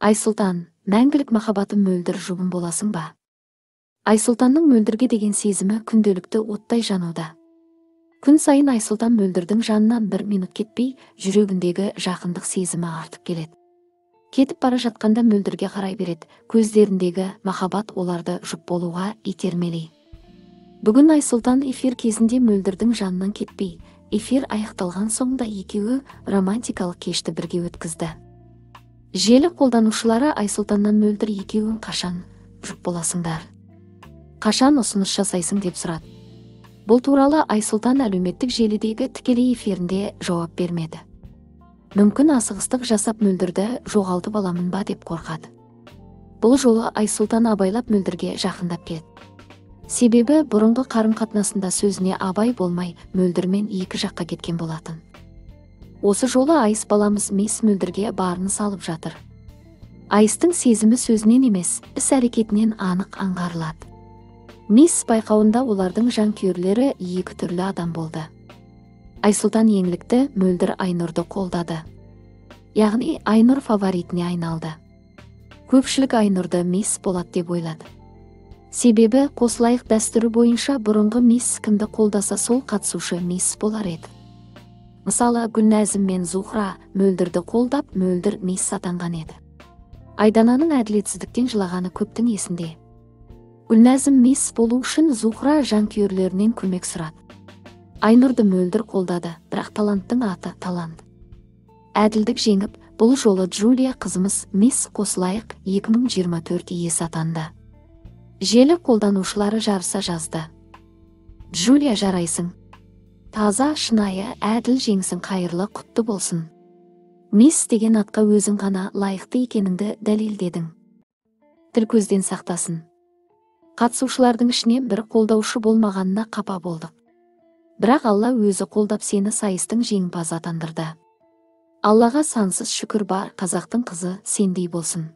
Айсұлтан, мәңгілік махаббатым Мөлдір, жұбым боласың ба? Айсұлтанның Мөлдірге деген сезімі күнделікті оттай жануда. Күн сайын Айсұлтан Мөлдірдің жанынан бір минут кетпей, жүрегіндегі жақындық сезімі артып келеді. Кетіп бара жатқанда Мөлдірге қарай береді, көздеріндегі махаббат оларды жұп болуға итермелей. Бүгін Айсұлтан эфир кезінде Мөлдірдің жанынан кетпей, эфир аяқталған соң да екеуі романтикалық кешті бірге өткізді. Желі қолданушылары Айсұлтаннан Мөлдір екеуің қашан жұп боласыңдар? Қашан ұсыныс жасайсың деп сұрады. Бұл туралы Айсұлтан әлеуметтік желідегі тікелей эфирінде жауап бермеді. Мүмкін асығыстық жасап Мөлдірді жоғалтып аламын ба деп қорқады. Бұл жолы Айсұлтан абайлап Мөлдірге жақындап кетті. Себебі бұрынғы қарым-қатынасында сөзіне абай болмай Мөлдірмен екі жаққа кеткен болатын. Осы жолы Айс баламыз мисс Мөлдірге барын салып жатыр. Айстың сезімі сөзінен емес, іс-әрекетінен анық аңғарылады. Мисс байқауында олардың жанкүйерлері екі түрлі адам болды. Айсұлтан Еңлікті, Мөлдір Айнұрды қолдады. Яғни Айнұр фаворитіне айналды. Көпшілік Айнұрды мисс болады деп ойлады. Себебі қосылайық дәстүрі бойынша бұрынғы мисс кімді қолдаса сол қатысушы мисс болар еді. Мысалы, Гүлнәзім мен Зухра Мөлдірді қолдап, Мөлдір мисс атанған еді. Айдананың әділетсіздіктен жылағаны көптің есінде. Гүлнәзім мисс болу үшін Зухра жанкүйерлерінен көмек сұрады. Айнұрды Мөлдір қолдады, бірақ таланттың аты талант. Әділдік жеңіп, бұл жолы Джулия қызымыз мисс қосылайық 2024 иесі атанды. Желі қолданушылары жарыса жазды. Джулия, жарайсың. Таза, шынайы, әділ жеңісің қайырлы, құтты болсын. Мисс деген атқа өзің ғана лайықты екеніңді дәлелдедің. Тіл көзден сақтасын. Қатысушылардың ішінен бір қолдаушы болмағанына қапа болдық. Бірақ Алла өзі қолдап сені сайыстың жеңімпазы атандырды. Аллаға сансыз шүкір, бар қазақтың қызы сендей болсын.